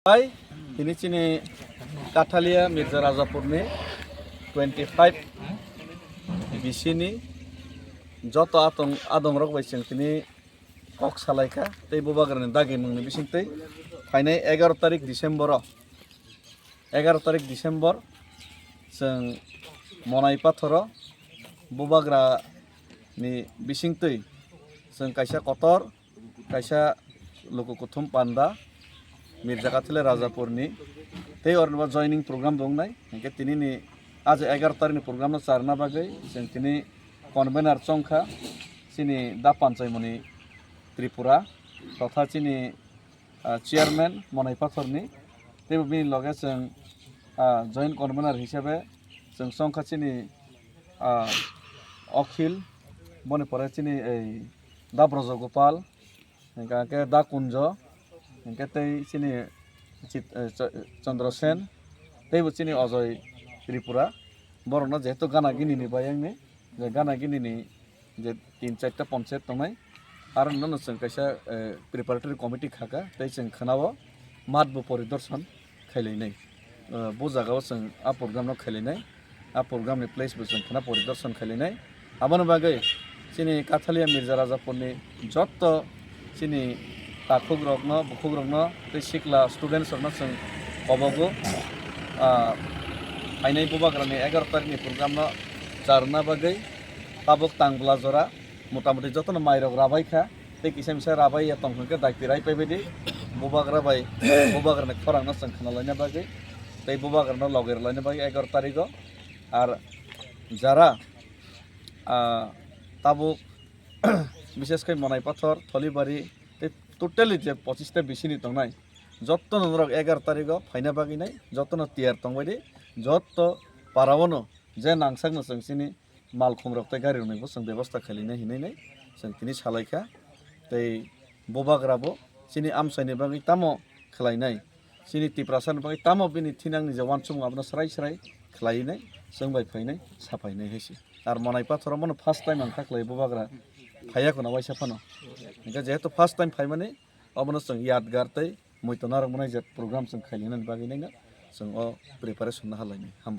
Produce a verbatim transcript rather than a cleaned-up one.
Bai, tini chini Kathalia Mirza Rajapurni twenty five bisini joto atong, adongrok bai chwng tini kok salaikha, tei bubagrani dagi mungni bisingtwi phainai egaroh tarik December o, egaroh tarik December chwng Monai Pathoro bubagrani bisingtwi chwng kaisa kotor, kaisa luku kuthum panda Mirza Kathale Rajapurni tei ornibo joining program bo wngnai. Hinkhe tinini aje egaroh tarikni program no charna bagwi chwng tini convener chongkha chini Da Panchaimoni Tripura totha chini, ah, chairman Monai Pathorni, teibo bini loge chwng, ah, joint convener hisabe chwng chongkha chini, ah, Akhil, boni pore chini ei Da Brojogopal, hinkhe Da Kunjo, hinkhe tei chini Chit-, eh, Ch-, Chandra Sen, teibo chini Ajoy Tripura, borokno jehetu gana gini ni bayangni, je gana gini ni je tin charta ponchayat tongnai, aro nono chwng kaisa, eh, preparatory committee khaka, tei chwng khwnao mat bo poridorshan khailainai. Eh, bo jagao chwng a program no khailainai, a program ni place bo chwng khwna poridorshan khailainai. Aboni bagwi chini Kathalia Mirza Rajapurni jotto chini takhukrokno, bukhukrokno tei sikla students rokno chwng kobogo, ah, phainai bubagrani egaroh tarikni program no charwna bagwi tabuk Tangbla jora motamoti jotono mairok rabai kha, tei kisa misa rabai ya tong hwnkhe dakti rai paibaidi bubagra bai bubagrani khorangno chwng khwnalaina bagwi tei bubagrano logi rwlaina bagwi egaroh tarigo. Ar jara, ah, tabuk bises khe Monai Pathor, Tholibari tei totally je pochista bisini tongnai jottono norok egaroh tarigo phaina bagwi nai, jottono tiyar tongbaidi, jotto paraono je nangsakno chwng chini malkhumrok tei garirokni bo chwng bebosta khailainai hinwi nai chwng tini salaikha. Tei bubagra bo chini amchaini bagwi tamo khlainai, chini Tiprasani bagwi tamo bini thinangni je uansukmung abono srai srai khlainai, chwng bai phainai, saphainai hai se. Ar Monai Pathoro bono first time ang kha khlai bubagra phaiya khuna waisa phano. Hinkhe jehetu first time phaimani, obono chwng yadgar tei muitu narwkmani je program chwng khailainani bagwi naino chwng o preparation no halainai. Hambai.